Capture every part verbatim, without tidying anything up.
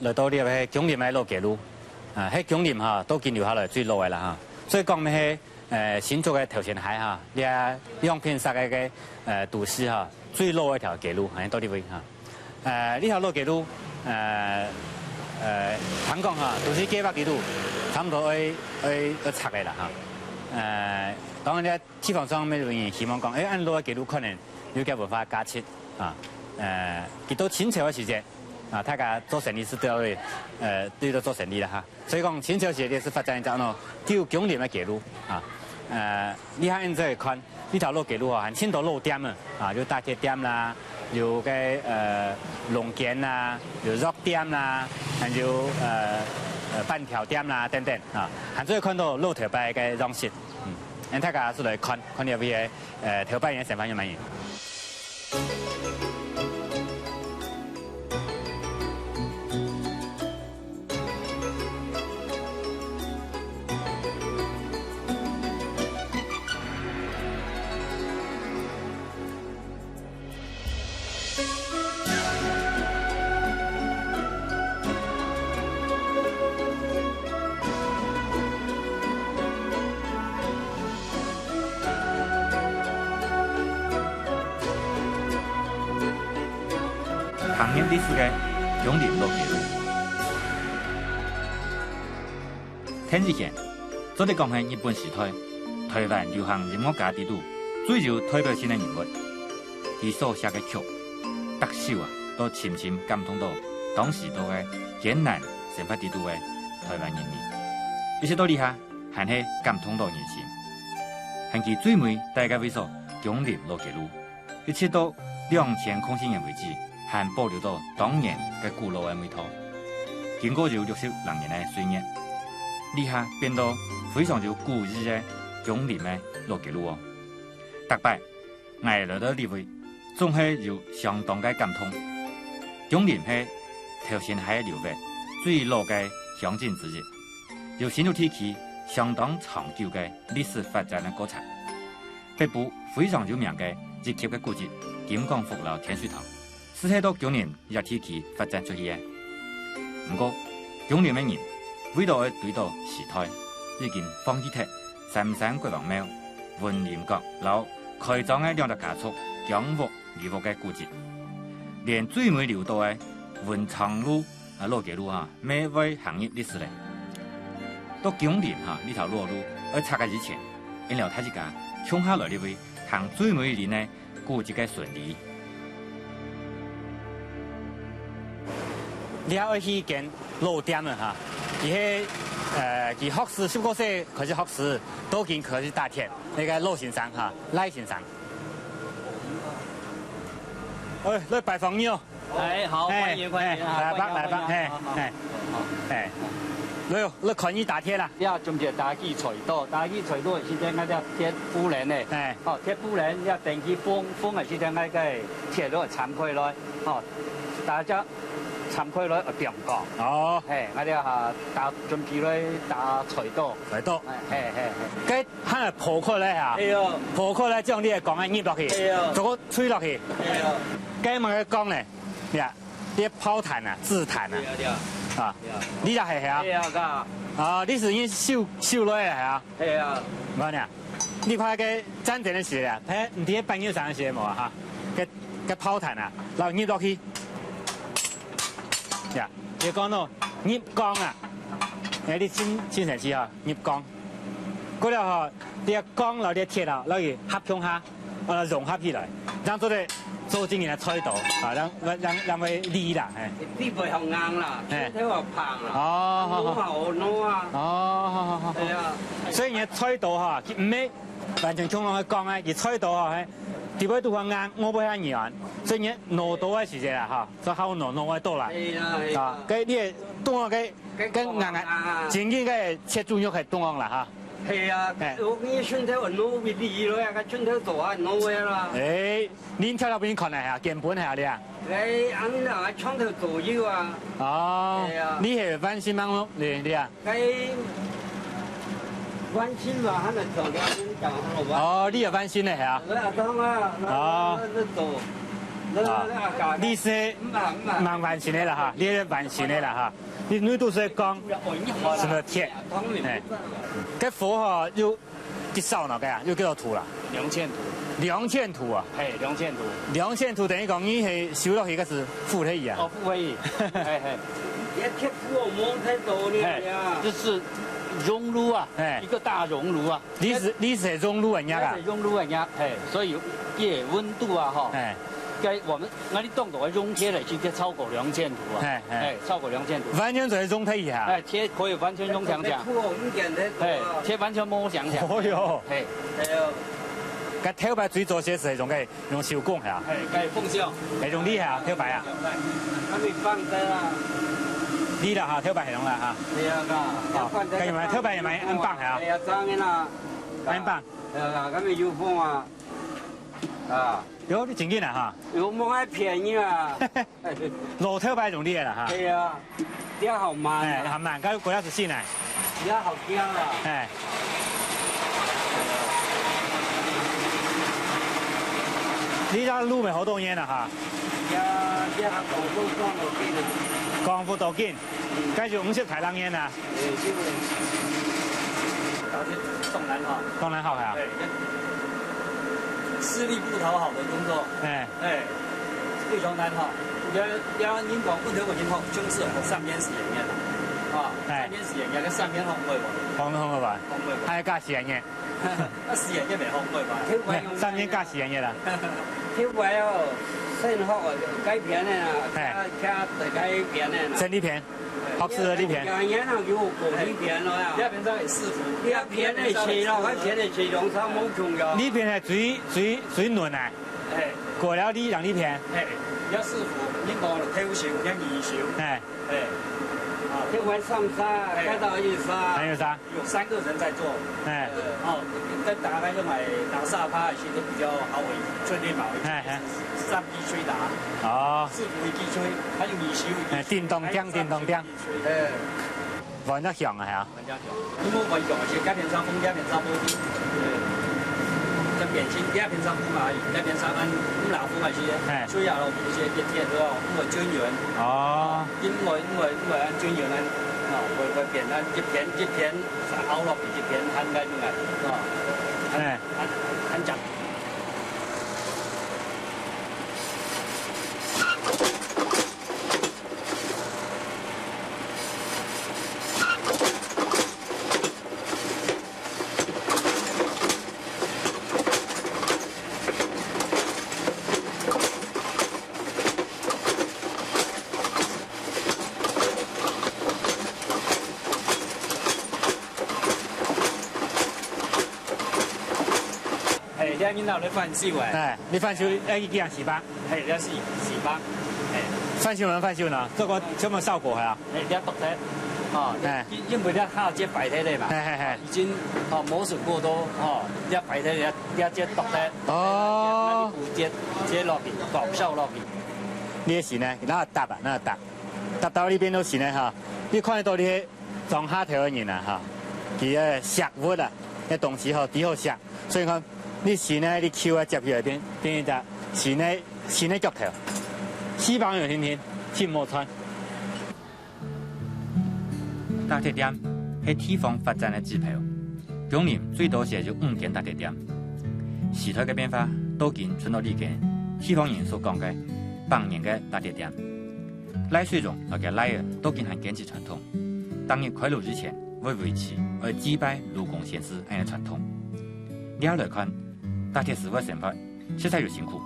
來到這个芎林个老街路，啊，係芎林哈，到今留下來最老个啦哈。所以講呢，係，呃，新竹个頭前溪哈，這兩片石个个，呃，都市哈，最老个一條街路，係到這位哈。呃，這條老街路，呃，呃，聽講哈，都市計畫裡肚，差毋多愛，愛，愛拆个啦哈。呃，當然這地方上面有人希望講，欸，恁老个街路可能有个文化價值啊。呃，佢到清朝个時節，啊，大家做生理係對，呃，對到做生理啦哈。 所以講，清朝時節係發展一隻喏，舊芎林个街路啊。呃，這下𠊎等再看，這條老街路啊，還盡多老店啊，啊，有打鐵店啦，有个，呃，籠間啦，有藥店啦，還有，呃，呃，粄條店啦等等啊，還做得看到老頭擺个樣式。嗯，𠊎等大家就來看，看這位个，呃，頭擺人个生活樣般形。 行入歷史个芎林老街路。鄧雨賢，做得講係日本時代臺灣流行音樂家裡肚最有代表性个人物。佢所寫个曲，逐首啊，都深深感動到當時到个艱難生活裡肚个臺灣人民。一直到這下， 還係感動到人心。還佢最尾戴个位所芎林老街路，一直到兩千空四年為止，還保留到當年个古老个味道。經過有六十零年个歲月，這下變到非常有古意个芎林个老街路哦。逐擺 𠊎來到這位，總係有相當个感動。芎林係頭前溪流域最老个鄉鎮之一，有新竹地區相當長久个歷史發展个過程。北部非常有名个一級个古蹟金廣福摎天水堂，就係到芎林 這地區發展出去个。毋過，芎林个人為著愛追到時代，已經放棄忒三山國王廟、雲林閣摎開漳个兩隻家族姜屋、余屋个古蹟，連最尾留到个文昌路啊老街路哈，乜會行入歷史咧。到芎林哈，這條老路愛拆个以前，𠊎摎大自家共下來這位行最尾一里呢， 古蹟个巡禮。這愛去間老店了哈，佢係，呃，佢學師，十過歲開始學師，到今開始打鐵，該个老先生哈，賴先生。哎，來拜訪你哦。 哎，好，哎，歡迎，歡迎，哎，啊，來吧，歡迎，來吧，歡迎，哎，好，好，哎，好，好。哎，來哦，來看你打鐵啦。這準備打起菜刀，打起菜刀係等𠊎這鐵布輪呢。哎。哦，鐵布輪這等佢封，封个係等𠊎个鐵路撐開來，哦，大家撐開來，呃，放光。哦。哎，𠊎這下打，準備來打菜刀。菜刀。哎，嘿，嘿，嘿。該 還愛破開來哈？係哦。破開來，將你个光仔入落去，係哦。做个吹落去。係哦。該麼个光呢？呀，這炮彈啊，子彈啊。對啊，對啊。啊，對啊。你也係啊？係啊，哥。啊，你係用手，手來个啊？係啊。無呢，你看該戰爭个時啊，嘿，毋知个板有啥个時無啊哈？該，該炮彈啊，然後入落去。呀，你講咯，入光啊！哎，你真，真神奇啊，入光。 過了吼，這个鋼摎這个鐵啊，摎佢合共下，呃，融合起來，正做得做正經个菜刀啊，正，正，正會利啦，嘿。你毋會好硬啦，嘿。手頭會紡啦，哦，好，好。挼啊，好挼啊。哦，好，好，好，好。對啊。所以你个菜刀哈，佢毋係完全共樣个鋼啊，佢菜刀哈，嘿，底背都較硬，外背較軟，所以你挼刀个時節啊，哈，就好挼，挼會到啦。係啊，係啊。啊，該你个刀啊，該 該，該硬啊，啊。正經个切豬肉係當硬啦哈。係啊，嘿。我你拳頭挼會利落啊，該拳頭做下挼會啦。哎，恁跳跳分你看來哈，根本係啊，你啊。哎，恁樣啊，拳頭左右啊。哦，係啊。你係萬幸嗎？你，你啊。該萬幸嘛，還能做了，恁講好吧？哦，你也萬幸个係啊。對啊，當然，哦。那，那做。啊，你係蠻完成个啦哈，你係完成个啦哈，你你都係講什麼鐵，哎，該火吼有幾少呢？該啊，有幾多度啦？兩千度。兩千度啊？嘿，兩千度。兩千度等於講你係收落去，該係負忒啊？哦，負忒。嘿嘿。這鐵鍋摸太多了呀。嘿，這是熔爐啊，嘿。一個大熔爐啊。你係你係熔爐个呀啊？這是熔爐个呀，嘿，所以這溫度啊，吼，嘿。該我們 該你當做个熔忒了，已經超過兩千度啊。嘿，嘿。嘿，超過兩千度。完全就係熔忒去啊。哎，鐵可以完全熔忒去啊。哎，鐵完全摸忒去啊。哦喲。嘿。哎喲。該頭擺最早時係用个，用手工係啊。嘿，該風向。哎，用厲害啊，頭擺啊。還沒放的啊。你啦哈，頭擺係用啦哈。對啊，該哦，該有沒有頭擺有沒有恁棒啊？哎呀，這樣的啦。恁棒。哎呀，該邊有風啊。啊。喲，你真緊啊哈。 有摸還便宜啊。老頭擺用你个啦哈。對啊，這好慢啊。哎，還慢，該過了係新个。這好驚啊。哎。你這路尾好多年了哈。這，這還講不上了，真的。講不到緊。 該就毋識大人煙啊。哎，就，而且當難哈。當難學啊。哎，這吃力不討好的工作。哎。哎，非常難哈。你看，你看，人講，溫頭个人吼，總係上面係人煙啦。啊，哎。上面係人煙，該上面好毋會玩。好毋會玩。好毋會玩。還有加係人煙。 啊，係人煙也袂好，毋會吧？三年加四年个啦。這位哦，算好哦，該片个啦，嘿。較，較，該片个啦。生理片，學士个理片。兩年了，有過理片了呀。這片上也是，這片个切咯，該片个切用上無共樣。理片係最，最，最嫩个，嘿。過了你讓理片。嘿，這師傅，你講頭手，這二手。嘿。嘿。啊，這位上山，嘿。該到一山。還有啥？ 有三個人在做。哎。呃，哦，該大概用來打沙發，一些都比較好維，最近嘛，哎，哎。三機吹打，哦。四機吹，還有二手，哎，叮咚叮，叮咚叮。哎。玩得響啊，係啊。玩得響。因為玩響，係該片上風，該片上風。呃，該片先，該片上風嘛，該片上安，毋拿風嘛，係，哎。吹啊咯，一些一天都要，因為均勻。哦。因為，因為，因為安均勻安，哦，會，會變安一片一片。 拗落去一片，還該種啊，哦，還，哎。還，還講。 嘿，這人老咧翻修誒。哎，你翻修愛幾多時間？嘿，這四，四百。嘿。翻修能翻修呢？做過有無效果啊？嘿，這剁忒，哦，哎。因，因為這下節擺忒咧嘛。嘿嘿嘿。已經，哦，磨損過多，哦，這擺忒，這，這節剁忒。哦。有節，節落去，搞笑落去。你个心呢？那搭啊，那搭。 搭到這片都行个哈。你看得到這些庄下頭个人啊哈，佢个食物啊，个東西吼，幾好食。所以講，你新个你手啊接起來變，變一隻新个，新个腳頭。希望有天天，盡無賺。搭鐵店係地方發展个指標，桂林最多時有五間搭鐵店。時代个變化，到今傳到這間，地方人所講个百年个搭鐵店。 賴水榮摎厥倈仔到今還堅持傳統，逐日開爐之前會圍炉愛祭拜爐公先師恁樣傳統。這下來看，搭鐵師傅个生活實在有辛苦，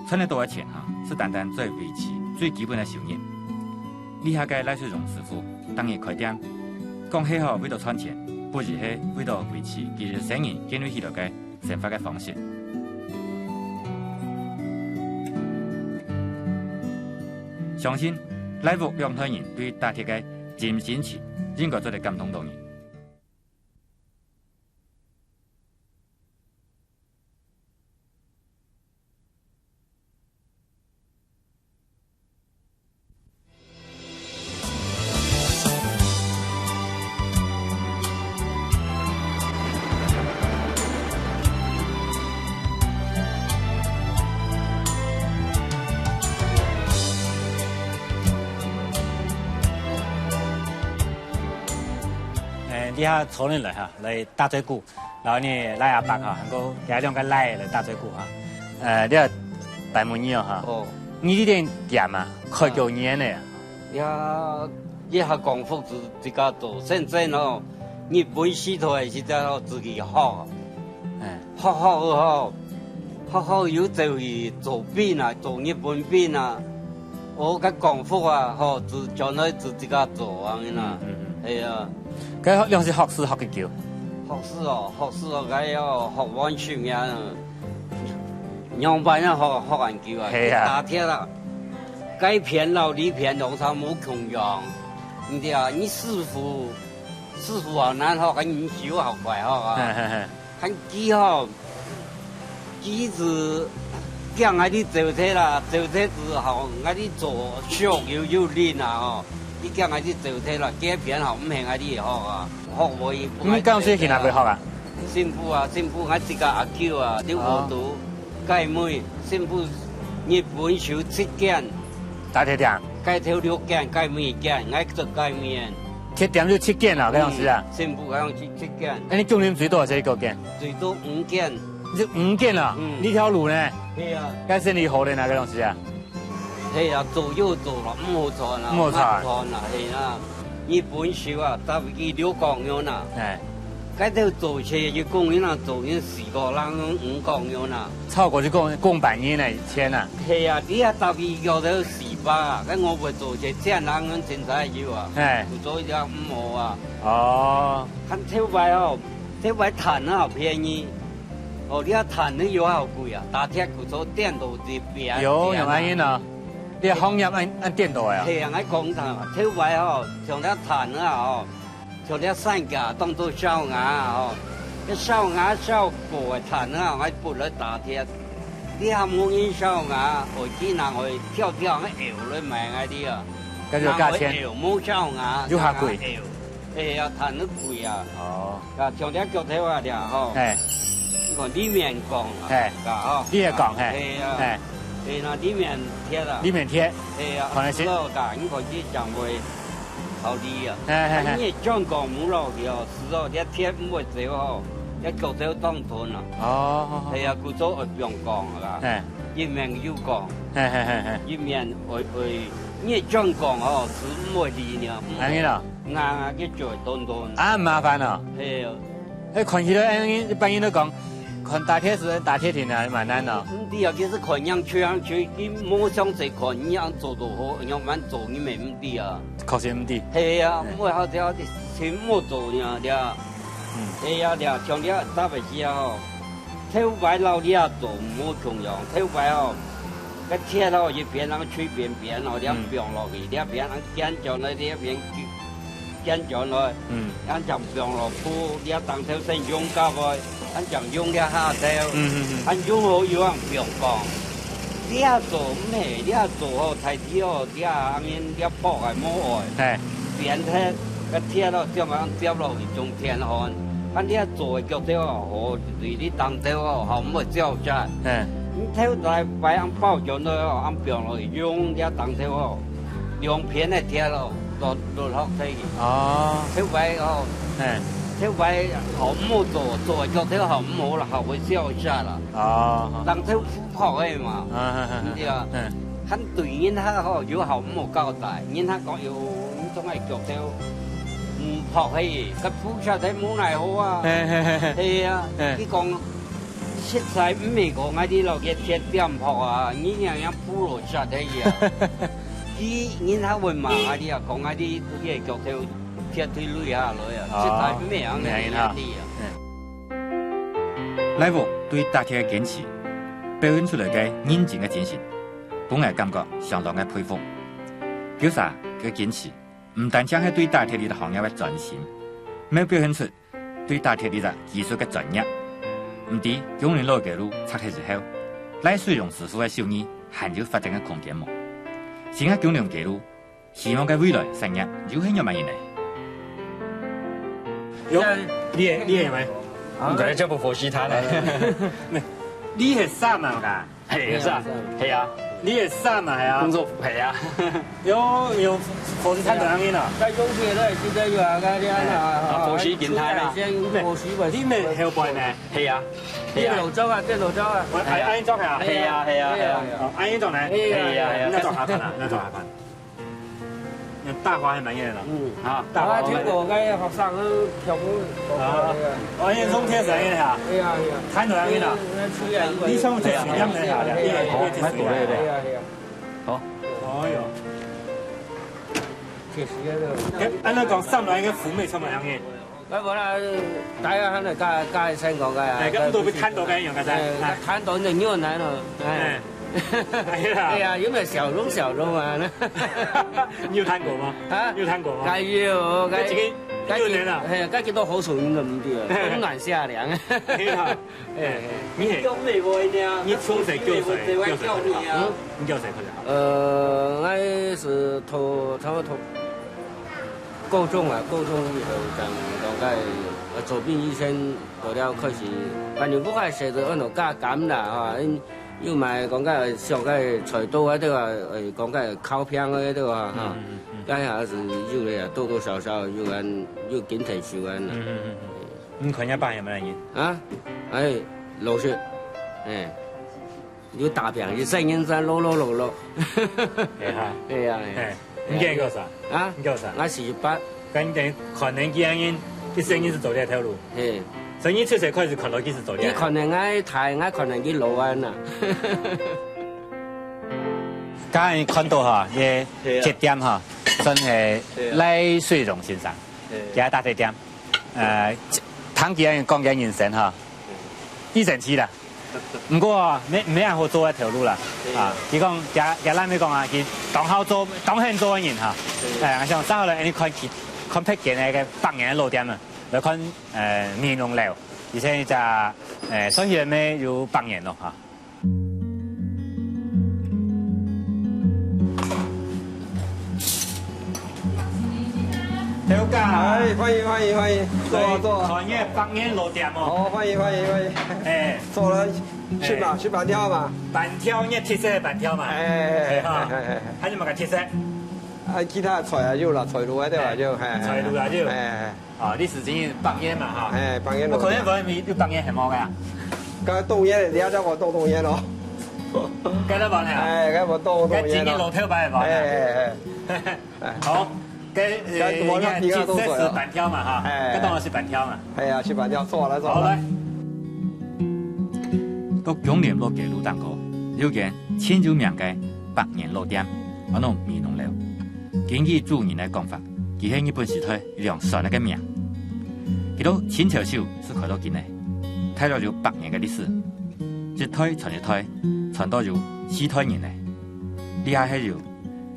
賺得到个錢哈，係單單做圍爐最基本个收入。這下个賴水榮師傅逐日開店，講係吼為著賺錢，不如係為著維持佢兜先人建立起來个 生活个方式。相信賴屋兩代人對搭鐵个盡心盡力，應該做得感動到人。這下坐等來哈，來打嘴鼓，然後呢，倈阿伯哈，還過佢兩個倈仔來打嘴鼓哈。呃，這个白木耳哦哈，哦。你這間店啊，開幾年了呀？呀，這下功夫自，自家做，現在哦，日本時代係在自己學。哎。 學好吼，學好又走去做餅啊，做日本餅啊，學个功夫啊，吼，就將來就自家做恁樣啊。嗯，嗯，嗯。係啊。該兩儕學師學幾久？學師哦，學師哦，該要學完十年啊，仰般樣學，學恁久啊？係啊。打鐵啊，該片摎這片當差無共樣。毋對啊，你師傅，師傅好難學，你手好快學啊。嘿，嘿，嘿。 還佢吼，佢就驚𠊎兜走忒啦，走忒就吼，𠊎兜做熟又，又練啊吼，佢驚𠊎兜走忒啦，該片吼，毋係𠊎兜學啊，學會，毋係。你講係去哪位學啊？新埔啊，新埔，𠊎自家阿舅啊，劉和都，哦。該妹，新埔日本手七間，打鐵店。該頭六間，該妹一間，𠊎做該妹。鐵店就七間啦，該樣子啊。嗯，新埔該樣七，七間。哎，你今年最多係幾間？ 最多五間。你五間啊？嗯。這條路呢？係啊。該生理好了哪个東西啊？係啊，做又做了，毋好賺啊，毋好賺。毋好賺啊，係啊。日本手啊，搭佢六公元啊。哎。該頭做起一公元啊，做人四個人，五公元啊。超過一公，公百年了，以前啊。係啊，你也搭佢要到四百啊，該我會做起千零元，真才有啊。哎。做一條毋好啊。哦。看頭擺哦， 這位炭啊便宜，哦，這炭你又好貴啊，打鐵古早顛倒一邊。有，有恁樣哦。你个行業恁，恁顛倒个啊？係啊，𠊎講炭啊，這位吼，像這炭啊吼，像這山價當做燒瓦啊吼，這燒瓦燒過个炭啊，𠊎不來打鐵，你還無人燒瓦，哦，只能去挑挑个油來賣𠊎兜啊。該就價錢。人會油無燒瓦，又較貴。人會油。 哎呀，炭都貴啊。哦。啊，像這腳頭啊，這吼。嘿。你看裡面講啊，嘿。啊，吼。你也講，嘿。哎呀。嘿。哎，那裡面鐵啊。裡面鐵。哎呀，可能是。老大，你看這將會好理啊。嘿，嘿，嘿。啊，你也轉講無老理哦，是哦，這鐵毋會走哦，這腳頭當鈍啊。哦。哎呀，故所會放講啦。嘿。一面有講。嘿，嘿，嘿，嘿。一面會，會，你也轉講哦，是毋會理呢。恁樣咯。 硬啊，佢就會斷斷。啊，麻煩哦。係啊。哎，看起來，哎，一般人都講，看打鐵時，打鐵定啊，蠻難哦。毋知啊，其實看樣吹樣吹，佢無詳細看，你樣做到好，樣般做，你乜毋知啊。確實毋知。係啊，哎。毋會好條，先莫做呢，對啊。嗯。係啊，對啊，像你啊，打白紙啊，吼。 頭擺摎這做無共樣，頭擺哦，該鐵哦，一片人吹扁扁哦，這樣放落去，嗯。這片人捲轉來，這片捲轉來，嗯。恁樣放落去，這當頭先用到个，恁樣用這下頭，嗯，嗯，嗯。恁用好又恁放放。這做毋係，這做好，大體哦， 這恁樣這薄个無愛，嘿。扁忒，該鐵咯，這樣接落去中天寒。啊，這做个腳頭哦，好，對你當頭哦，好，毋會照射。嘿。你頭來擺恁包轉來哦，恁放落去，用這當頭哦，兩片个鐵咯，落，落落去。哦。頭擺哦，嘿。頭擺好毋好做，做个腳頭好毋好啦，好會照射啦。哦。當頭 薄个嘛，啊，哈，哈，哈，對啊。嗯。還對人客吼，有好無交代，人客講，喲，你種个腳頭，嗯，薄个，該鋪出來無奈何啊。嘿，嘿，嘿，嘿。係啊，嘿。佢講，實在毋係講𠊎兜摎佢鐵點薄啊，你樣樣鋪落出个啊。佢人客會罵𠊎兜啊，講𠊎兜，佢个腳頭鐵腿累下來啊，哦，實在毋係恁樣个啊。嗯。 賴屋對打鐵个堅持，表現出來个認真个精神，分𠊎感覺相當个佩服。表示佢个堅持，毋單淨係對打鐵這个行業个專心，乜表現出對打鐵這个技術个專業。毋知九龍老街路拆忒之後，賴水龍師傅个手藝還有發展个空間無？新个九龍街路 希望个未來產業又係仰般形呢？喲，你个，你个有無？啊，你在這不佛系他呢？呃，你係啥人啊？係，係啊，係啊。你个衫啊，係啊？工作服係啊。有，有，伙食態度恁樣啊？該用起來，現在有啊，該這樣啊，哎。啊，伙食形態啦。出來先伙食嘛。你們後背呢？係啊，係啊。電腦裝啊，電腦裝啊。我，哎，哎。恁樣裝啊？係啊，係啊，係啊。哦，恁樣裝呢？係啊，係啊。那裝下看啊，那裝下看。那大花還蠻硬的啦。嗯。啊，大花。啊，結果該學生都全部都啊。哦，恁樣裝天神的哈。係啊，係啊。看到恁樣啊。嗯，那出來一個你像這水樣的哈，一個一個一個水樣的。係啊，係啊。 好。哎喲。確實啊，這个。哎，恁樣講，上來个福妹穿麼樣个？哎，無啦，大家還來加，加一千個个啊。哎，該都會看到个樣个噻。哎，哎。看到你就牛奶了，哎。哎。哎呀。哎呀，有沒有小眾小眾啊？你有看過嗎？啊？你有看過嗎？該有，該，該幾個，該幾，六年了。哎，該幾多好手藝都毋對啊，冬暖夏涼。哎呀。 哎，你係，你從細幾歲，幾歲開始學？嗯？你幾歲開始學？呃，𠊎係讀，差不多讀高中啊，高中以後正講該，呃，做兵以前，到了開始，反正屋下食个安到加減啦，哈，又買講該小个菜刀啊，對吧？呃，講該烤餅个，對吧？哈，嗯，嗯，嗯。該還係有个啊，多多少少有恁，有緊退休恁啦。嗯，嗯，嗯，嗯。 你看人家伯爺麼人？啊？哎，老實，哎，有打拚，有細人仔，老老老老。哎哈。哎呀，哎。哎，你今年幾多歲？啊？你幾多歲？𠊎四十八。跟你等於看年紀个人，一生人係做這條路。嘿。所以你出世開始看到佢係做這。你可能𠊎大，𠊎可能佢老啊呐。剛才你看到哈，這，係啊。這店哈，算係，係啊。賴水榮先生，係。佢个打底店。 呃，聽佢講佢人生哈，已經係啦。毋過啊，無，無恁好做个頭路啦。啊，佢講，佢，佢拉尾講啊，佢當好做，當肯做个人哈。哎，𠊎想接下來，你看佢，看別間个百年个老店啊，來看，呃，美濃樓，而且呢，隻，呃，所以呢，有百年咯哈。 頭家。哎，歡迎，歡迎，歡迎，坐啊，坐啊。看你百年老店哦。好，歡迎，歡迎，歡迎。哎。坐啦，食吧，哎。食粄條嘛。粄條，你特色个粄條嘛。哎，哎，哎，哈。哎，哎，哎。還有麼个特色？啊，其他菜啊，有啦，菜路啊，對吧？哎，就，哎，哎，菜路啊，就。哎，哎。 哦，歷史經驗百年嘛，哈。哎，百年老店。我可能無，有百年係無个啊？該當然，你也叫我當當然咯。該都無呢？哎，該無當當然咯。該經驗老頭擺無呢？哎，哎，哎。哎。好，該，呃，該我那皮卡都做了。這是粄條嘛，哈。哎。該當然係粄條嘛。哎呀，係粄條，坐啦，坐啦。好，來。到芎林老街路頂高，有間盡有名个百年老店，安到美濃樓。 根據主人个講法，佢係日本時代一輛船仔个名。佢到清朝時就開到今仔，大約有百年个歷史，一代傳一代，傳到有四代人了。這下係由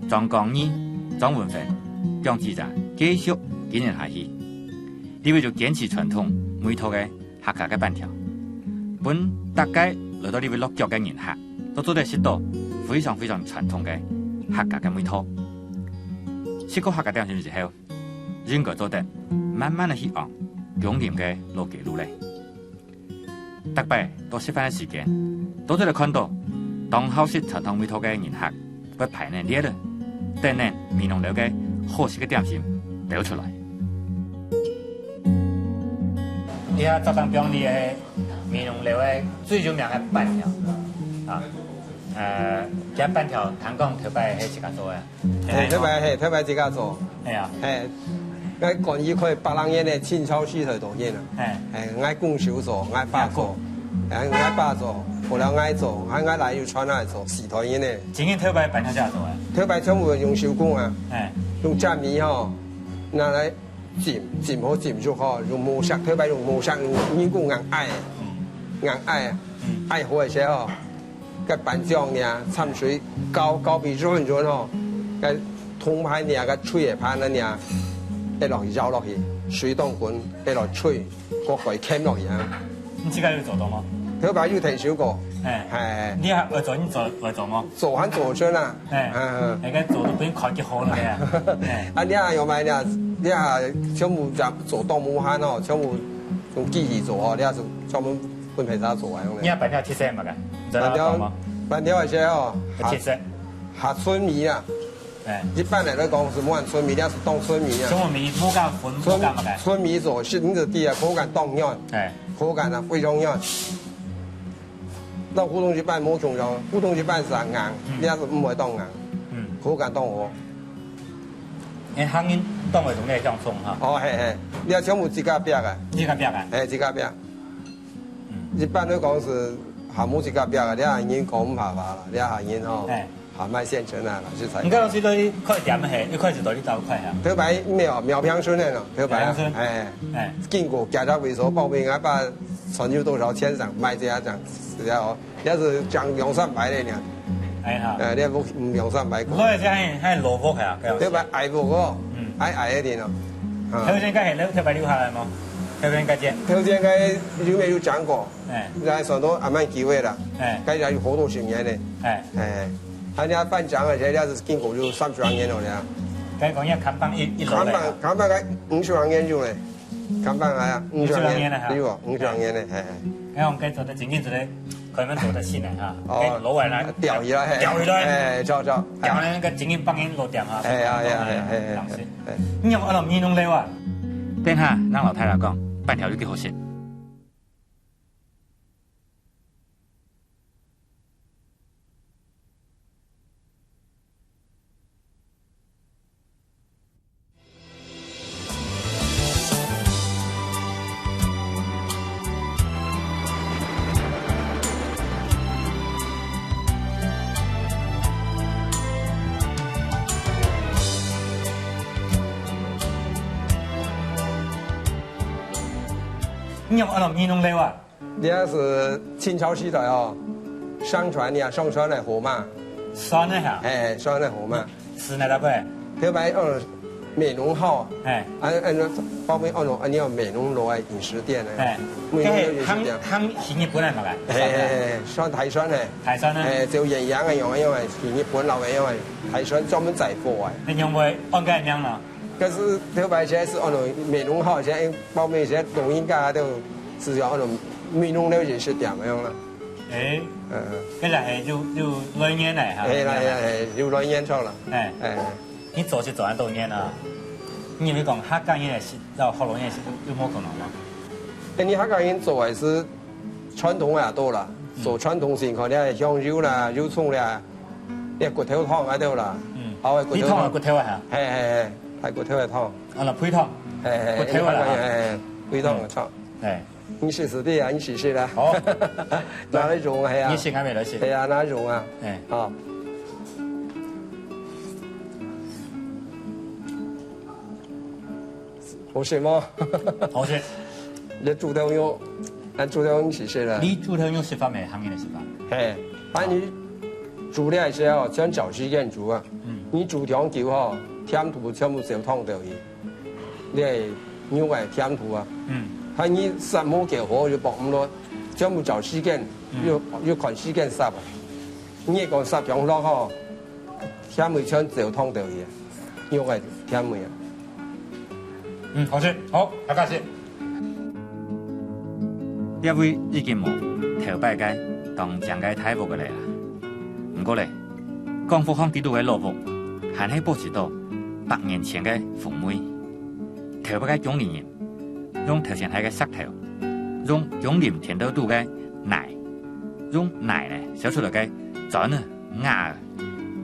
張光義、張文芬、蔣子哲繼續經營下去。這位就堅持傳統味道个 客家个粄條，分逐個來到這位落腳个人客，都做得食到非常非常傳統个客家个味道。食過客家點心之後，應該做得慢慢仔去行芎林个老街路咧。逐擺到食飯个時間，都做得看到當好食傳統味道个人客 會排等列仔，等等美濃樓个好食个點心標出來。這下桌頂放个美濃樓个最有名个粄條，啊，呃，這粄條聽講頭擺係自家做个。嘿，頭擺，嘿，頭擺自家做。係啊。嘿，𠊎講一開百零年个清朝時代到現啊。嘿。嘿，𠊎公手做，𠊎爸做，哎，𠊎爸做，後來𠊎做，還𠊎倈又傳來做，四代人呢。 真个頭擺粄條自家做个？頭擺全部用手工啊，哎。用砧仔吼，拿來浸，浸好浸熟吼，用磨石，頭擺用磨石，用人工硬挨，嗯。硬挨，嗯。挨好个時候，該粄漿呢，摻水攪，攪畀軟軟吼，該銅盤呢，該炊个盤呢，一落去舀落去，水當滾，一落炊。 過蓋㧡落去啊。你自家有做到無？頭擺有𢯭手過。哎。哎。你還會做，你做，會做無？做還做得出啊。哎。嗯。那個做都分你看幾好了呀。哎。啊，你還有買呢，你還全部做，做到無閒哦，全部用機器做哦，你還是專門分別人做啊，用的。你還粄條特色麼个？你知道做無？粄條粄條个時候，較，切色。較純味啊。哎。一般來講係無恁純味，這係當純味啊。什麼味？無加粉，無加麼个？純，純味做，係你就知啊，口感當軟。哎。口感啊，非常軟。到普通一般無共樣，普通一般係硬，嗯。這係毋會當硬。嗯。口感當好。哎，客人當會同你相沖哈。哦，嘿，嘿，這全部自家煏个。自家煏个。哎，自家煏。 嗯。一般來講係還無自家煏个，這下人講毋怕怕啦，這下人吼，哎。還賣現成个啦，食材。你剛剛去到一開店係，一開始到底到一開啊？頭擺無，苗坪村个咯，頭擺啊，苗坪村。哎，哎。經過幾隻位所報名啊，把存有多少錢上賣這樣，這樣哦，也係講兩三擺个呢。哎哈。哎，你無，嗯，兩三擺個。所以這下，下老屋係啊，頭擺矮屋哦，嗯。矮矮个點哦。啊。頭先該係頭擺留下來無？頭先該間。頭先該有無有講過？ 哎。來算到還蠻久个啦，哎。該也有好多十年了。哎。哎，啊，你看辦桌个，這下係經過有三十年了咧。該講這看板一，一樓看板，咧。看板該五十年有咧，看板啊，五十年，五十年了哈。對無？五十年了，哎，哎。哎，𠊎講該做得真正做得，可能做得起來哈。哦。該樓來啦。吊起來，嘿。吊起來。哎，著，著。吊起來，該真正幫人落店哈。哎，哎，哎，哎，哎，哎，哎。你用阿羅米弄了啊？等下，𠊎摎大家講，粄條有幾好食。 你用阿羅米弄了啊？ 這係清朝時代哦，商船呀，商船个貨馬。船个哈？哎，船个貨馬。係哪位？頭擺安美濃號，哎。啊，安，包括安，安，安美濃路个飲食店个，哎。美濃路飲食店。該係行，行去日本个麼个？哎，哎，哎，船，大船个。大船个。哎，就遠洋个用个，用个，去日本老个用个，大船專門載貨个。你用會安該名呢？ 可是頭擺現在係安到美濃號，現在包括現在老人家都係安到美濃个飲食店个樣啦。哎，嗯，嗯。該就係有，有來源个哈。哎，來，來，哎，有來源著啦。哎。哎。你做事做恁多年啊，你有無講客家人个食，摎福佬人个食有，有無可能無？哎，你客家人做个係傳統个也多啦，嗯。做傳統性，可能香油啦、油蔥啦， 這骨頭湯該兜啦，嗯。熬个骨頭湯。你湯个骨頭啊？嘿，嘿，嘿，排骨頭个湯。啊，該配湯。嘿，嘿，配湯个啦。嘿，嘿，配湯个湯。嗯。哎。你試試个啊，你試試啦。好。拿來用，係啊。你先還沒來試。係啊，拿來用啊。哎。好。 好食無？好食。你豬頭肉，恁豬頭肉食食啦。你豬頭肉食法無客人个食法？嘿，啊你煮个時候，全照時間煮啊。嗯。你煮當久吼，甜度全部燒燙掉去。你个肉个甜度啊。嗯。啊你煞無夠火就爆毋落，全部照時間，嗯。又，又看時間煞啊。你講煞強落吼， 甜味全燒燙掉去啊，肉个甜味啊。嗯，好食，好，大家食。這位已經無頭擺个當靚个大屋个了啦。毋過咧，廣福巷底肚个老屋，還係保持到百年前个風味。頭擺个工人用頭前係个石頭，用芎林田頭肚个泥，用泥呢燒出來个磚仔、瓦仔，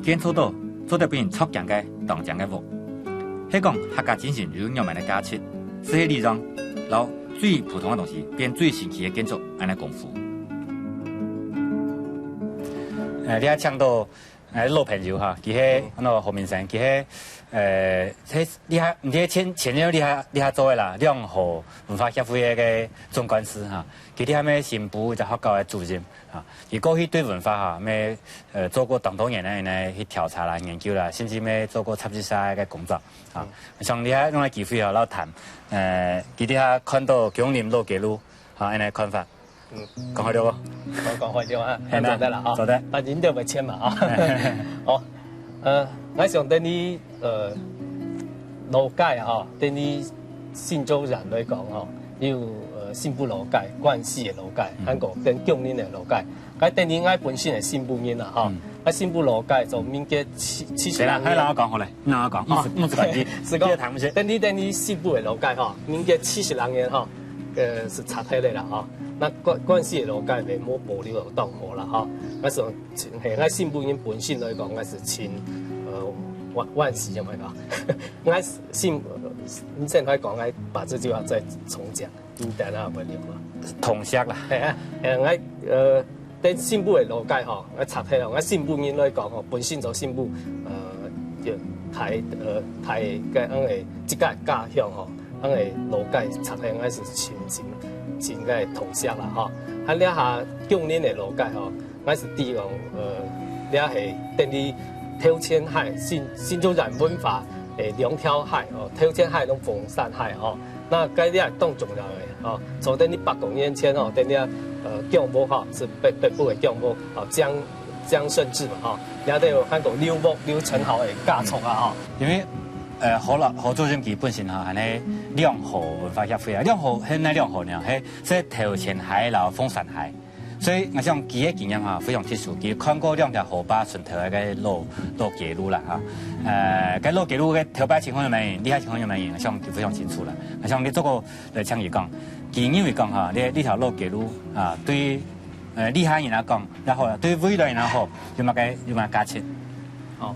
建造到做得分人著驚个當靚个屋。係講客家精神有仰般个價值，就係禮讓，摎最普通个東西變最新奇个建築，恁呢功夫。呃，這下請到，呃，老朋友哈，佢係，嗯。安到何明生，佢係，呃，係這下，毋知前，前年這下，這下做个啦，兩河文化協會个總幹事哈，佢這下乜新埔一隻學校个主任。 啊，佢過去對文化哈，乜，呃，做過當多年个，呢，去調查啦、研究啦，甚至乜做過雜誌社个工作。啊，嗯。像這下用个機會吼，摎談，呃，佢這下看到芎林老街路，啊，恁呢看法。嗯。講好了無？講，講好了啊，係啦，做得啦，啊。做得。啊，人都毋會簽嘛，啊。好，呃，𠊎想等你，呃，老街啊，吼，等你新竹人來講，吼，有呃新埔老街、關西个老街，嗯還有跟芎林个老街。該等於𠊎本身个新埔人啦吼，嗯𠊎新埔老街從民國七七十對啦，六年，還讓我講好了，讓我講，哦，莫莫關機，是講，你談一些。等於等於新埔个老街吼，民國七十六年吼，呃是拆忒个啦吼。那關關西个老街也無保留有當好啦吼。那是從係𠊎新埔人本身來講，𠊎是親呃惋惋惜，有無有？𠊎是新，你先來講，𠊎把這句話再重講。 你等下會了嘛？同鄉啦。係啊，誒，𠊎呃，在新埔个老街吼，𠊎插忒咯，𠊎新埔人來講吼，本身做新埔，呃，就大呃大个恁个自家家鄉吼，恁个老街插忒，𠊎是親親親个同鄉啦吼。啊，這下芎林个老街吼， 𠊎是希望呃，這係等於頭前溪，新新竹縣文化个兩條溪哦，頭前溪同鳳山溪哦。那該這係當重要个哦，做等於百公年前哦，等於呃，芎屋哈，是北北埔个芎屋哦，江江聖志嘛哈，這都有看過劉屋劉成豪个家族啊哈。因為呃，何老何主任佢本身哈，還係兩河文化協會啊，兩河係哪兩河呢？係係頭前溪摎鳳山溪。 所以𠊎想佢个經驗哈，非常特殊，佢看過兩條河壩伸頭个老老街路啦哈。呃，該老街路个頭擺情況有麼个，這下情況有麼个，𠊎想佢非常清楚啦。𠊎想你做過來請佢講，佢認為講哈，這這條老街路啊，對呃這下人來講也好，對未來人也好，有麼个有麼个價值？哦，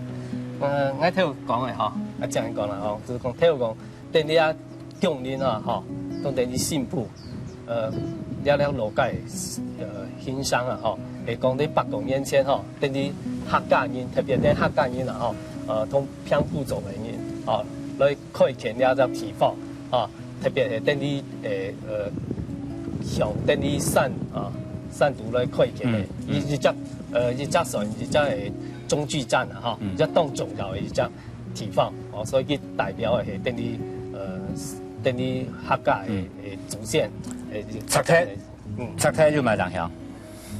呃，𠊎頭講个吼，啊，這樣講啦吼，就是講頭講，等於啊，芎林啊吼，都等於新埔。 呃，這條老街呃，欣賞啊吼，係講在百公年前吼，等於客家人，特別係客家人啊吼，呃，同平埔族个人吼，來開墾這隻地方吼，特別係等於誒呃，向等於山啊，山肚來開墾个，嗯嗯一一隻呃一隻算一隻个中繼站啊吼，嗯一隻當重要个一隻地方哦，所以佢代表个係等於呃等於客家个嗯个祖先个。拆忒，嗯，拆忒有麼个影響？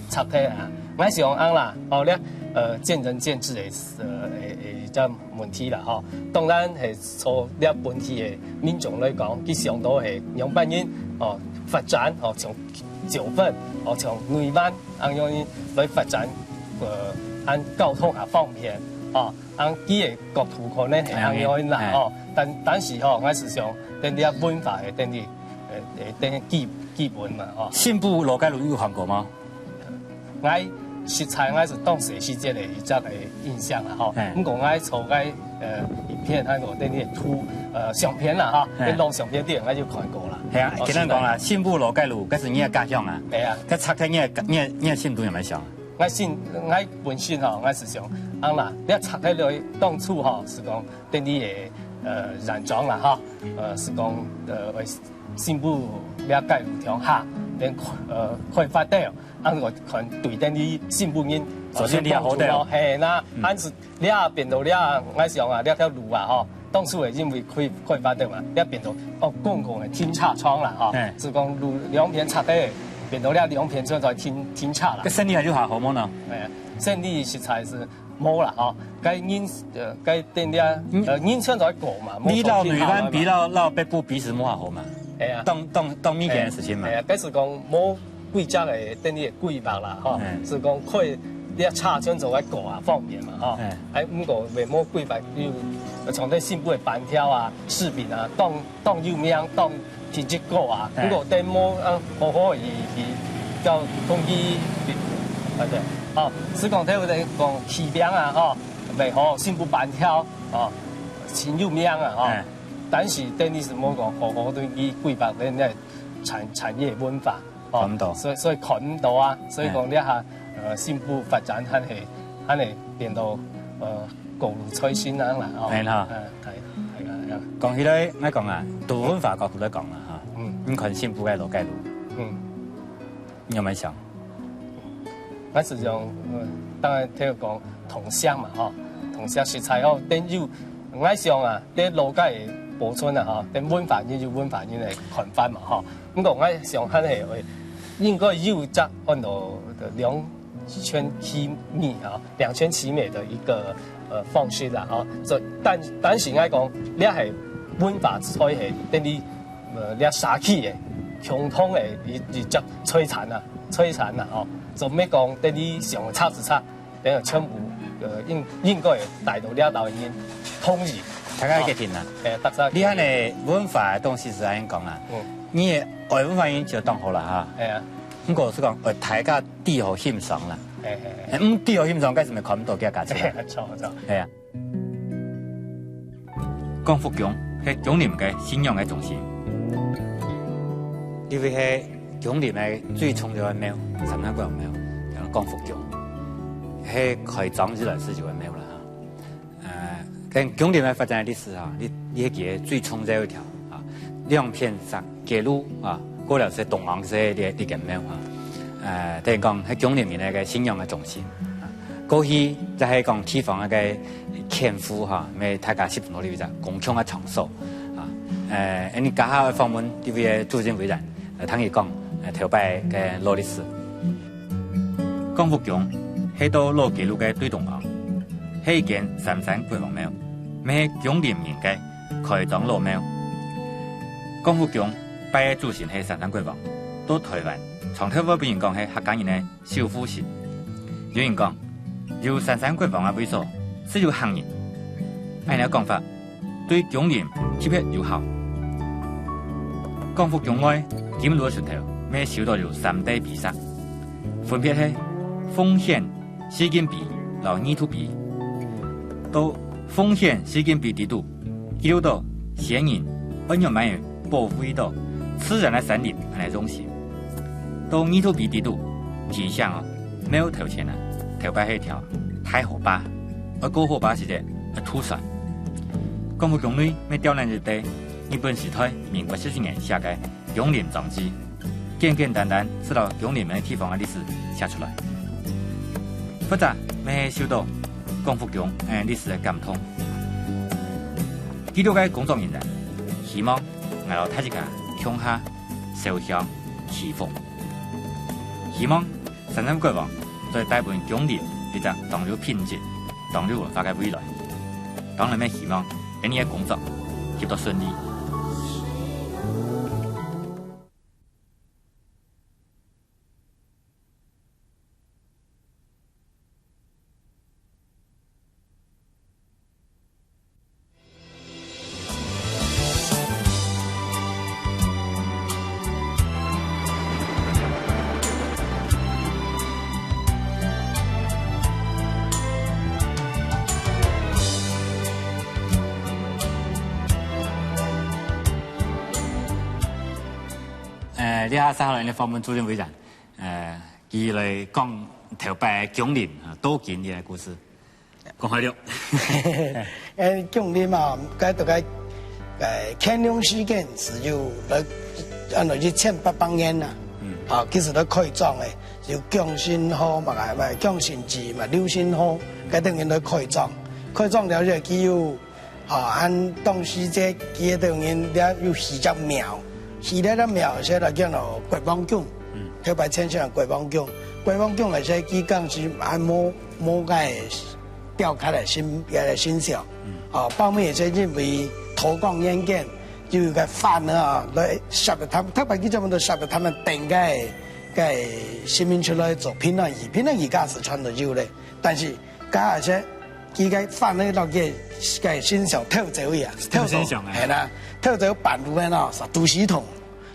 拆忒啊，𠊎想恁啦，哦，這呃見仁見智个呃个个一隻問題啦吼。當然係從這本地个民眾來講，佢想到係兩班人哦發展哦，從九份哦從內灣恁樣來發展，呃，恁交通也方便哦。 恁佢个角度可能係恁樣啦吼，但但是吼，𠊎係想等於文化个等於呃呃等於基基本嘛吼。新埔老街路有行過嗎？𠊎實在𠊎係當時時節个一隻个印象啦吼。毋過𠊎從𠊎呃影片還有等於圖呃相片啦哈，該老相片頂𠊎就看過啦。係啊，簡單講啦，新埔老街路，該係你个家鄉啊。係啊，該拆忒你个你个你个心肚有麼想？ 𠊎心𠊎本身吼，𠊎係想，恁啦，這拆忒來當初吼，係講等於个呃染裝啦吼，呃係講呃為新埔這街路向下，等呃開發掉，恁个看對等於新埔人，首先你也好得哦。係啦，但是這變到這，𠊎想啊，這條路啊吼， 當初个因為開開發个嘛，這變到哦公共个停車場啦吼，係講路兩片拆个，變到這兩片就在停停車啦。該生理還有較好無呢？哎，生理實在係無啦吼，該人呃該店咧呃人全在過嘛，你到內灣比到到北埔比係無較好嘛？哎呀，當當當明顯个事情嘛。哎呀，該係講無 規則个等於个規劃啦吼，係講開這車全做个過啊方便嘛吼。哎，毋過也無規劃有像這新埔个粄條啊、柿餅啊，當當有名，當品質高啊。毋過等無啊好好去去交通去，啊對，吼，係講頭先講柿餅啊吼，也好，新埔粄條哦，真有名啊吼。但是等於係無講好好个去規劃等个產產業文化。 看毋到。所以所以看毋到啊，所以講這下呃新埔發展還係還係變到呃高路在身啊啦吼。係哈。呃，係係啊。講起來，𠊎講啊，對文化角度來講啦哈，嗯，你看新埔个老街路，嗯，你有無想？ 𠊎係用呃當然頭講同鄉嘛吼，同鄉實在哦，等於𠊎想啊，這老街个保存啊吼，等文化人有文化人个看法嘛吼。毋過𠊎想還係會應該有隻安到兩全其美啊，兩全其美个一個呃方式啦吼。所以但但是𠊎講，這係文化才係等於呃這社區个共同个一一隻財產啊，財產啊，吼，就毋係講等於想拆就拆，等於全部呃應應該帶到這兜人同意。大家決定啦。誒，大家你看呢，文化个東西係恁講啦，嗯，你愛文化人就當好啦哈。係啊。毋過係講愛大家知好欣賞啦。誒誒誒，毋知好欣賞，該係毋係看毋到佢个價值啊？著著。係啊。 廣福宮係芎林个信仰个中心。這位係芎林个最重要个廟，三山國王廟，叫廣福宮，係開漳以來就有个廟啦哈。呃，跟芎林个發展个歷史哈，你你係記得最重要一條啊，兩片山街路啊，過了係東王社个這間廟哈，呃，等於講係芎林人个信仰个中心。 過去就係講地方个權富哈，乜大家集中到這位个公共个場所啊。呃，恁呢這下訪問這位个主任委員，呃，聽佢講，呃，頭擺个老歷史。廣福宮係到老街路个對東方，係一間三山國王廟，乜係芎林人个開漳老廟。廣福宮拜个主神係三山國王，到臺灣，長透會分人講係客家人个 守護神。有人講，有三山國王个位所，就有客人。恁樣講法，對芎林特別有效。廣福宮外金爐个脣頭，乜收到有三塊碑石，分別係奉獻四斤碑摎二度碑。到奉獻四斤碑底肚，記錄到先人仰般个保護到自然个山林恁樣用心。 到二度碑底肚，提醒哦，廟頭前啊，頭擺係條大河壩，愛過河壩時節，愛渡船。廣福宮內乜吊等一垤日本時代民國十七年寫个芎林章志，簡簡單單就摎芎林个地方个歷史寫出來。或者乜係受到廣福宮个歷史个感動。記錄个工作人員，希望𠊎摎大自家共下 燒香祈福。希望三山國王再帶分芎林一隻當有品質、當有文化个未來。當然乜希望𠊎俚个工作做到順利。 呃，這下正好來訪問主任委員，呃，佢來講頭擺芎林啊，到今个故事。 講下了。誒，芎林啊，該到該，誒，乾隆時間係有來，安到一千八百年啦。嗯。啊，其實來開漳个，有芎信號嘛，嘛，芎信志嘛，劉信號，該等人來開漳。開漳了以後，佢有，啊，安當時節，佢个等人了有起隻廟，起了隻廟，先來叫做國王宮。嗯。頭擺前身國王宮，國王宮个時，佢當時還無 無个雕刻个神，个神像。嗯。哦，包尾係因為道光年間，有一個販仔啊，來捒佢，特別佢專門都捒佢等个，个神明出來做平安戲，平安戲假使傳到有咧。但是假使佢个販仔摎佢个神像偷走去啊，偷走，偷神像啊。係啦，偷走半路个喏，係都市童，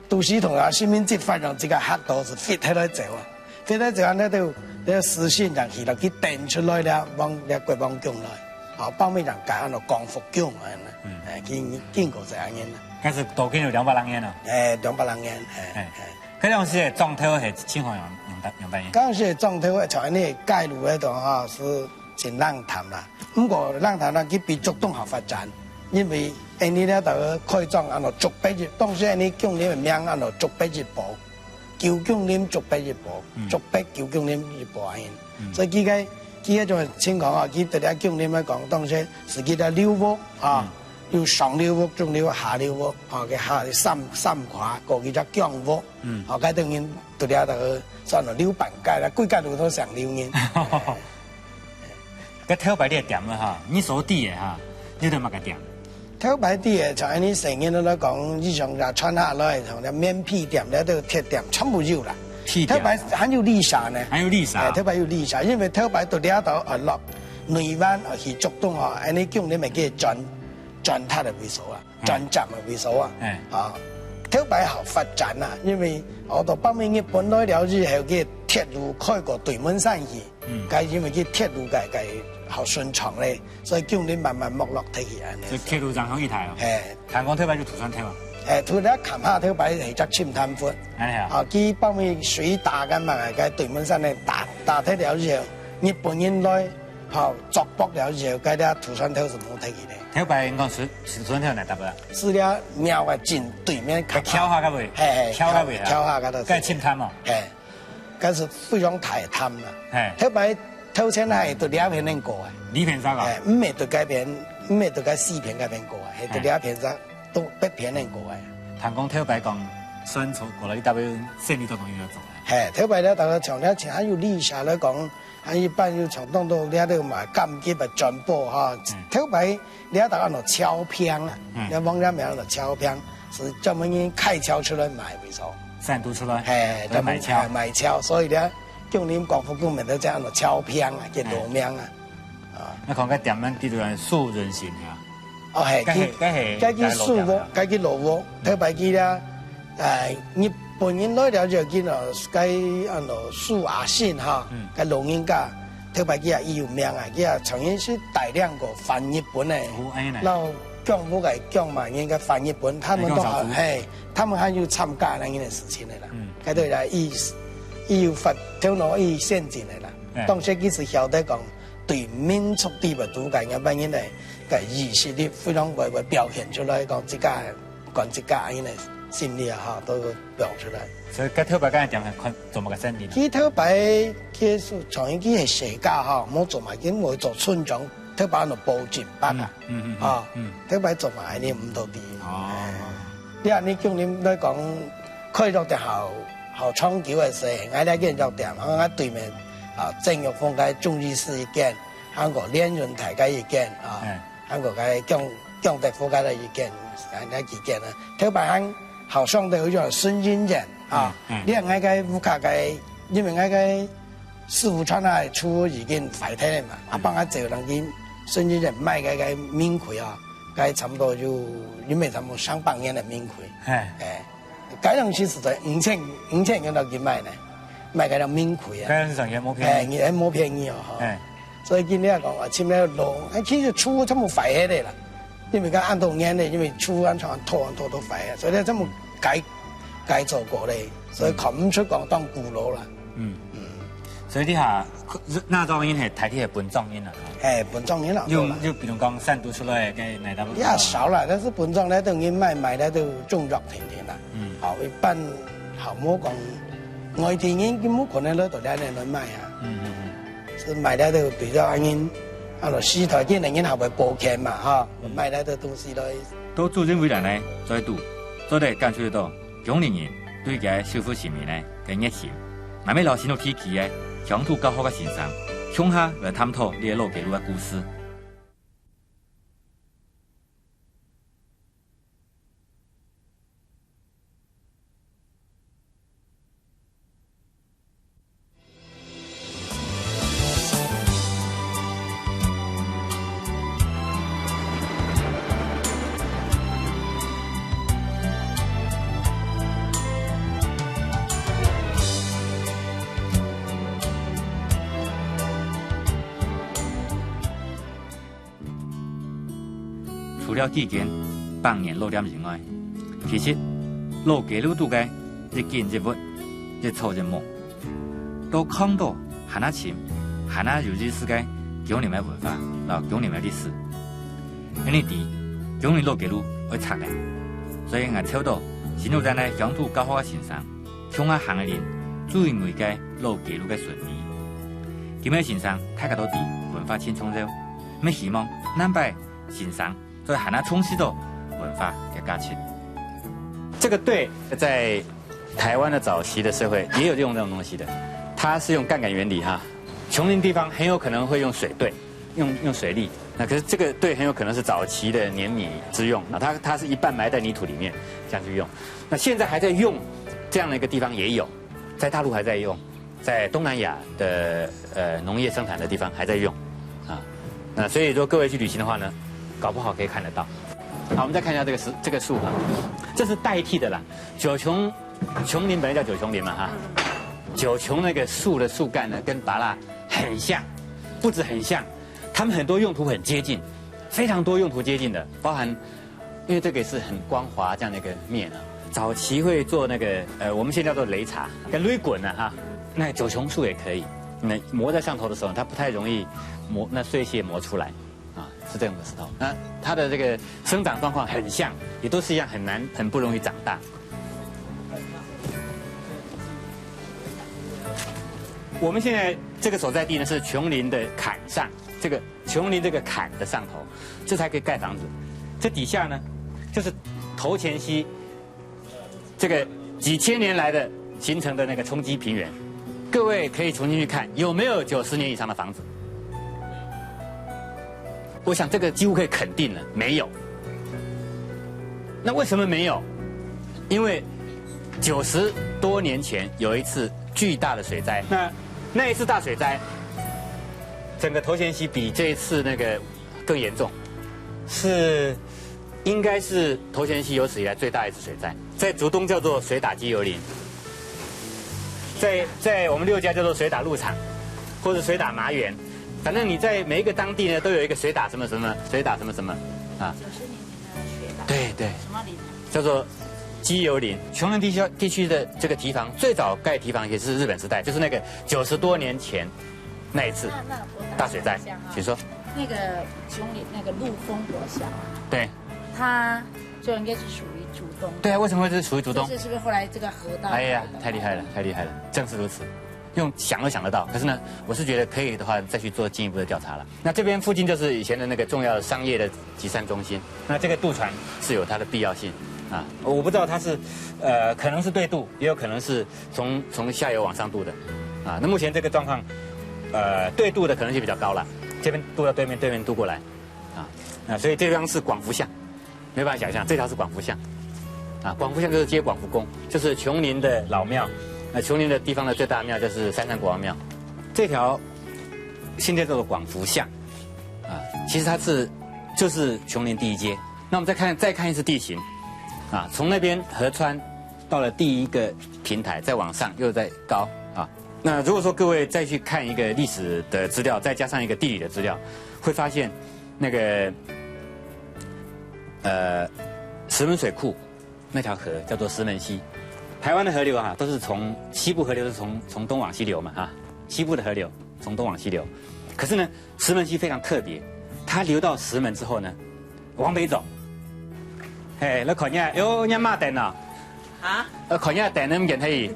都市童啊，神明執法讓這個嚇到係fit起來走啊。 這個就安到，這個時辰人去了，佢登出來了，往這國王宮來，啊，包尾人改安到廣福宮安呢。嗯。誒，經，經過這樣呢。該係到今有兩百零年了。誒，兩百零年，誒，誒。誒。該當時个莊頭係情況樣，樣般，樣般呢？當時个莊頭像恁呢街路个話吼，係真冷淡啦。毋過冷淡啦，佢比竹東好發展，因為恁呢這兜開漳安到竹北一，當時恁呢芎林个名安到竹北一部。 舊芎林、竹北一部，嗯。竹北舊芎林一部恁樣。嗯。所以佢个，佢个種情況啊，佢對這芎林來講，當時係佢个留屋啊，嗯。有上留屋、中留屋、下留屋，啊，佢下三，三跨，過佢隻芎屋，嗯。啊，該等人對這个算了留半街啦，歸街路都想留人。該頭擺這个店啊哈，你所知个哈，你在麼个店？頭擺个像恁呢細人仔來講，以前也傳下來，像這棉被店、這兜鐵店，全部有啦。被店。頭擺還有旅社呢。還有旅社。哎，頭擺有旅社，因為頭擺到這兜啊，落內灣啊，去竹東啊，恁呢供你們去轉，轉塔个位所啊，嗯。轉站个位所啊。嗯。啊，頭擺好發展啊，因為好多北美日本來了以後，个鐵路開過對門山去。 嗯。該因為佢鐵路个，个好順暢咧，所以叫你慢慢沒落忒去恁呢。所以鐵路正好一台哦。嘿。聽講頭擺就土山頭啊。嘿，土山頭下頭擺係隻深潭窟。哎呀。啊，佢北面水打个嘛，該對門山呢打，打忒了以後，日本人來，吼，作薄了以後，該條土山頭係無忒去咧。頭擺應該係，係土山頭來搭个啊？係了廟个正對面，該橋下該位？嘿，嘿，橋該位啊？橋下該度。該深潭哦。嘿。 該係非常大个潭啦。嘿。頭擺頭前還係對這片恁過个。這片山啊？哎，毋係對該片，毋係對該四片該片過个，係對這片山，到北片恁過个。聽講頭擺講，算坐過來，你大部分生理都同佢做个。嘿，頭擺咧，大家像咧，像還有旅社來講，還一般有像當多這兜嘛，柑橘啊，全部哈。嗯。頭擺 你愛讀安到樵坪啊，嗯。你望這名安到樵坪，係專門人開樵出來賣，為所。山肚出來，嘿，來賣樵。專門，嘿，賣樵，所以咧，叫人廣府講名都叫安到樵坪啊，叫路名啊。嗯。啊。該講該店名叫做樹人行啊。哦，嘿，該係，該係該个樹屋，該个老屋，頭擺佢咧， 哎，日本人來了就見到該安到樹阿信哈，嗯。該老人家，頭擺佢也有名啊，佢也曾經係帶領過反日本个，哦，恁樣呢。然後講屋个講嘛，應該反日本，他們都還，哎，講少數。嘿，他們還有參加那樣的事情的啦。嗯。該對啦，佢，佢有發頭腦，佢先進的啦。哎。當時佢係曉得講，對民族地位都該樣，反正呢，該意識力非常會，會表現出來，講自家 管自家恁樣个心理啊，哈，都會表出來。所以該頭擺該店係看做麼个生意呢？佢頭擺其實從佢係細家哈，無做麼个，佢會做村長，頭擺安到保健班啊，嗯，嗯，嗯，嗯，啊，嗯。頭擺做麼个恁樣毋到底。哦。哎，你看你講你來講，開藥店好，好長久个事，𠊎這間藥店，𠊎對面啊，曾玉峰个中醫師一間，還有連潤泰个一間啊。哎。 還過該姜，姜德福該个一間，該，該幾間啊。頭擺還好像都有一種孫英人啊，嗯，嗯。你看𠊎該屋下該，因為𠊎該師傅穿个厝已經壞忒了嘛，啊，嗯。幫𠊎找人去孫英人賣該，該棉被啊，該差不多有，因為差不多上百年个棉被。嘿。哎，該東西實在五千，五千銀落去賣呢，賣該條棉被啊。該市場也無便宜。哎，也無便宜哦，吼。哎。 所以今日講啊，尋了路，哎，其實厝全部壞忒个啦，因為佢恁多年了，因為厝恁樣拖恁拖都壞啊，所以佢全部改，改造過咧，所以看毋出講當古老啦。嗯。嗯。所以這下，那種人係大體係本莊人啊。哎，本莊人啦。有，有比如講山肚出來个哪搭？也少啦，但是本莊咧，等於賣賣咧都種藥田田啦。嗯。好，一般好無講，外地人根本可能來到這裡來賣啊。嗯，嗯，嗯。 係賣這兜比較恁樣，啊，落時代，今年人還會保健嘛，哈，嗯。賣這兜東西來。到主任位來呢，再度，做得感受得到，鄉里人對佢个守護神明呢，个熱心。𠊎乜摎新竹地區个鄉土教學个先生，共下來探討這个老街路个故事。 除了幾間百年老店以外，其實老街路肚个一景一物、一草一木，都看到還較深、還較有意思个芎林个文化摎芎林个歷史。𠊎等知芎林老街路愛拆个，所以𠊎邀到新竹站个鄉土教學个先生， 共下行一輪最尾个老街路个巡禮。今晡日先生大家都知文化盡重要，乜希望下擺先生做得還較重視到文化个價值。這個隊在台灣的早期的社會也有用這種東西的，它是用槓桿原理哈，窮人地方很有可能會用水隊，用，用水利。那可是这个堆很有可能是早期的碾米之用啊，它它是一半埋在泥土里面这样去用。那现在还在用这样的一个地方也有，在大陆还在用，在东南亚的呃农业生产的地方还在用啊。那所以说各位去旅行的话呢，搞不好可以看得到。好，我们再看一下这个树，这个树哈，这是代替的啦。九琼琼林本来叫九琼林嘛哈，九琼那个树的树干呢跟芭乐很像，不止很像，它们很多用途很接近，非常多用途接近的，包含因为这个是很光滑这样的一个面啊。早期会做那个呃，我们现在叫做擂茶，跟擂棍啊哈，那九琼树也可以。那磨在上头的时候，它不太容易磨，那碎屑磨出来啊，是这样的石头。那它的这个生长状况很像，也都是一样很难，很不容易长大。我们现在这个所在地呢是琼林的坎上，这个琼林这个坎的上头，这才可以盖房子。这底下呢，就是头前溪这个几千年来的形成的那个冲积平原。各位可以重新去看，有没有九十年以上的房子？我想这个几乎可以肯定了，没有。那为什么没有？因为九十多年前有一次巨大的水灾，那那一次大水灾，整个头前溪比这一次那个更严重，是应该是头前溪有史以来最大一次水灾，在竹东叫做水打鸡油林，在在我们六家叫做水打鹿场，或者水打麻园，反正你在每一个当地呢都有一个水打什么什么，水打什么什么啊。九十年前的水打，对对，什么林啊？叫做鸡油林。琼林地区地区的这个堤防，最早盖堤防也是日本时代，就是那个九十多年前那一次那那我打大水灾。请说。那个琼林那个陆丰国小啊，对，它就应该是属于竹东。对啊，为什么会是属于竹东？这是不是后来这个河道？哎呀，太厉害了，太厉害了，正是如此。用想都想得到。可是呢，我是觉得可以的话，再去做进一步的调查了。那这边附近就是以前的那个重要的商业的集散中心。那这个渡船是有它的必要性啊，我不知道它是，呃，可能是对渡，也有可能是从从下游往上渡的啊。那目前这个状况，呃，对渡的可能性比较高了，这边渡到对面，对面渡过来啊。那所以这地方是广福巷，没办法想象这条是广福巷啊。广福巷就是接广福宫，就是琼林的老庙。那琼林的地方的最大的庙就是三山国王庙。这条现在叫做广福巷啊，其实它是就是琼林第一街。那我们再看再看一次地形啊，从那边河川到了第一个平台，再往上又再高啊。那如果说各位再去看一个历史的资料，再加上一个地理的资料，会发现那个呃石门水库那条河叫做石门溪。台湾的河流啊，都是从西部河流是从从东往西流嘛哈，西部的河流从东往西流。可是呢，石门溪非常特别，它流到石门之后呢，往北走，嘿，来看一下，哟，你妈等啊，啊？呃，看一下等那么远嘿，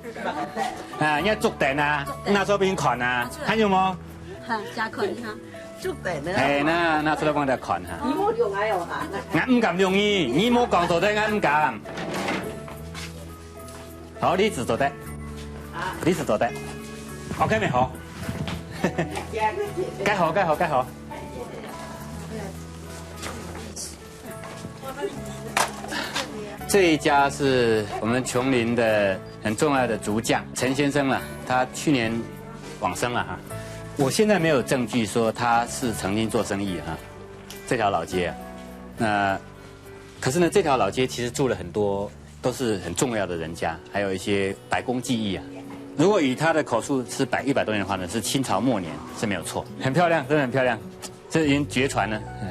啊，你要捉等啊，那时候给你看啊，还有吗？好，加款哈。就等了。哎，那那出来帮大家看哈。你莫用哎哦哈。俺唔敢用你，你莫讲做得，俺唔敢。好，你只做得，你只做得，OK没好？盖好，盖好，盖好。这一家是我们琼林的很重要的竹匠陈先生了，他去年往生了哈。我现在没有证据说他是曾经做生意哈，这条老街啊，那可是呢，这条老街其实住了很多都是很重要的人家，还有一些百工技艺啊。如果以他的口述是百一百多年的话呢，是清朝末年是没有错，很漂亮，真的很漂亮，这已经绝传了。嗯，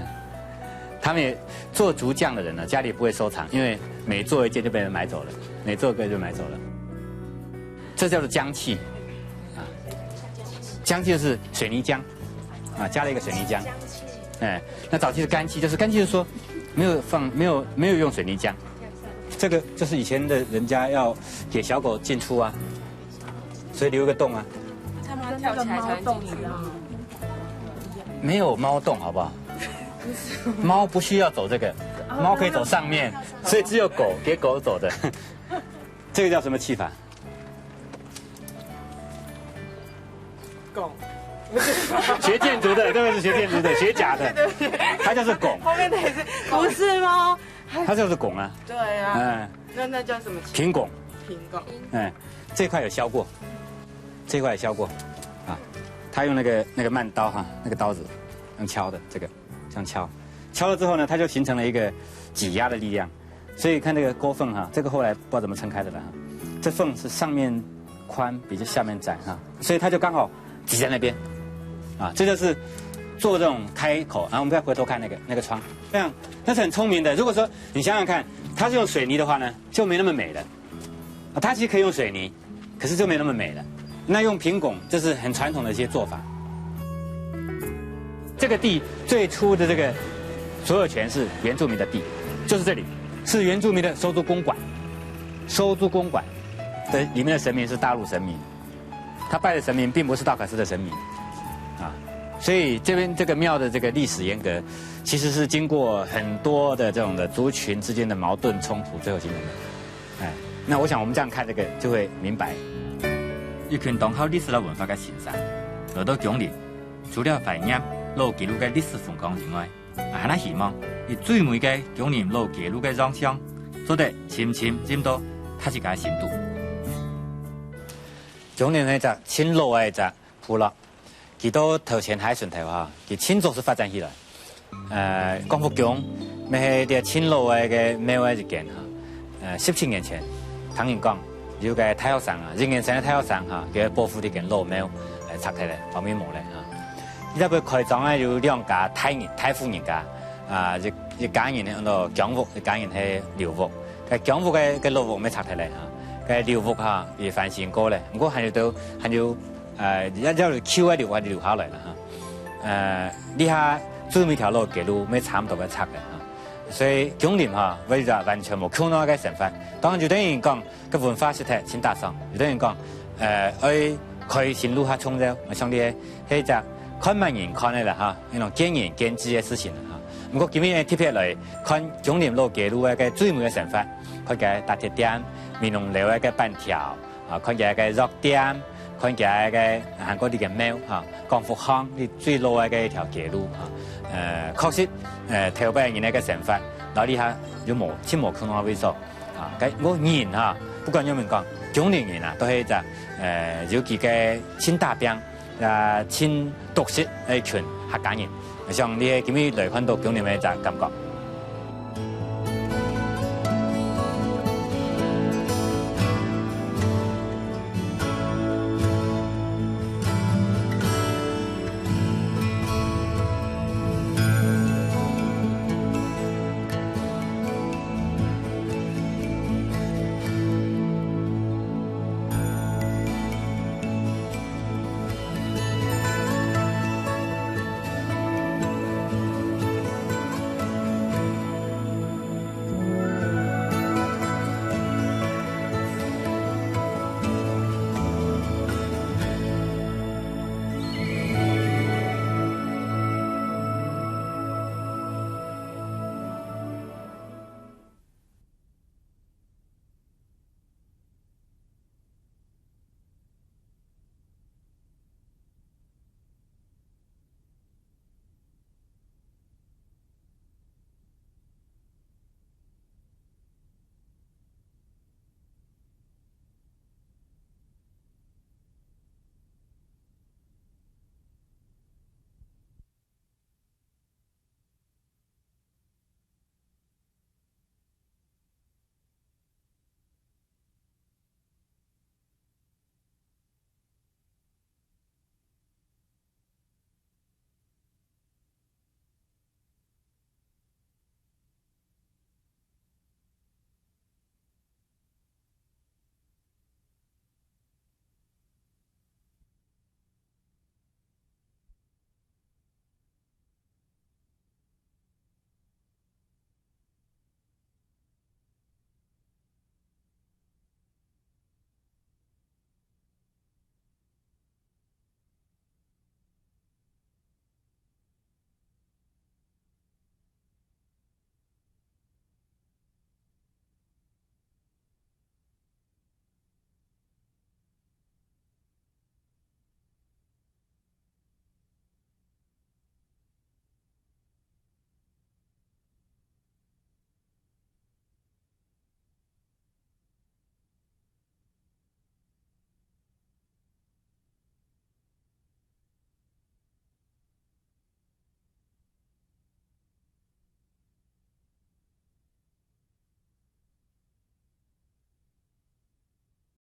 他们也做竹匠的人呢，家里不会收藏，因为每做一件就被人买走了，每做一个就买走了。这叫做浆器啊，浆器就是水泥浆啊，加了一个水泥浆。哎，那早期是干漆，就是干漆，就是说没有放没有没有用水泥浆。这个就是以前的人家要给小狗进出啊，所以留一个洞啊。他们要跳起来才能进去。没有猫洞好不好？猫不需要走这个，猫可以走上面，所以只有狗给狗走的。这个叫什么气法？狗，学建筑的，这位是学建筑的，学甲的，他就是拱，后面的也是，不是吗？他就是拱啊，对啊，哎，那那叫什么？平拱，平拱。哎，这块有削过，这块有削过，啊，他用那个那个慢刀哈，那个刀子，用敲的这个，这样敲，敲了之后呢，它就形成了一个挤压的力量，所以看这个沟缝哈，这个后来不知道怎么撑开的了哈，这缝是上面宽比这下面窄哈，所以它就刚好挤在那边，啊，这就是做这种开口，然后我们再回头看那个那个窗，这样那是很聪明的。如果说你想想看，它是用水泥的话呢，就没那么美了，啊，它其实可以用水泥，可是就没那么美了。那用平拱，这是很传统的一些做法。这个地最初的这个所有权是原住民的地，就是这里，是原住民的收租公馆。收租公馆的里面的神明是大陆神明，他拜的神明并不是道卡斯的神明啊，所以这边这个庙的这个历史沿革，其实是经过很多的这种的族群之间的矛盾冲突，最后形成的。哎，那我想我们这样看这个就会明白。一群當好歷史摎文化个先生，來到芎林，除了懷念老街路个歷史風光以外，還希望以最美个芎林老街路个樣相，做得深深印到大自家心肚。芎林係一隻盡老个一隻部落，佢到頭前海巡頭哈，佢盡早就發展起來。呃，廣福宮，乜係這盡老个个廟个一間哈。呃，十七年前，聽人講，有个大學生啊，一年生个大學生哈，佢保護這間老廟，呃，拆忒了，後面無了哈。佢這擺開張啊，有兩家大人，大戶人家，啊，一一家人呢，安到薑屋，一家人係劉屋。該薑屋个个老屋乜拆忒了哈，該劉屋哈，也翻新過了，毋過還有都還有 呃，要要舊个留還留下來啦哈。呃，這下最尾條老街路乜差毋多个拆个哈，所以芎林哈，為了完全無共樣个生活。當然有兜人講，个文化失忒盡打爽，有兜人講，呃，愛開新路較重要。我想這係一隻看麼人看个啦哈，一種見仁見智个事情啦哈。毋過今日特別來看芎林老街路个最尾个生活，看佢个打鐵店、美濃樓个个粄條， 啊，看佢个藥店，看佢个還過這个廟哈，廣福巷，這最老个一條街路哈。呃，確實，呃，頭擺人个个生活，摎這下有無盡無共樣个位所。啊，該𠊎人哈，不管仰般講，芎林人啊，都係一隻，呃，有佢个盡打拚，啊，盡獨特个一群客家人。像你今日來看到芎林个一隻感覺。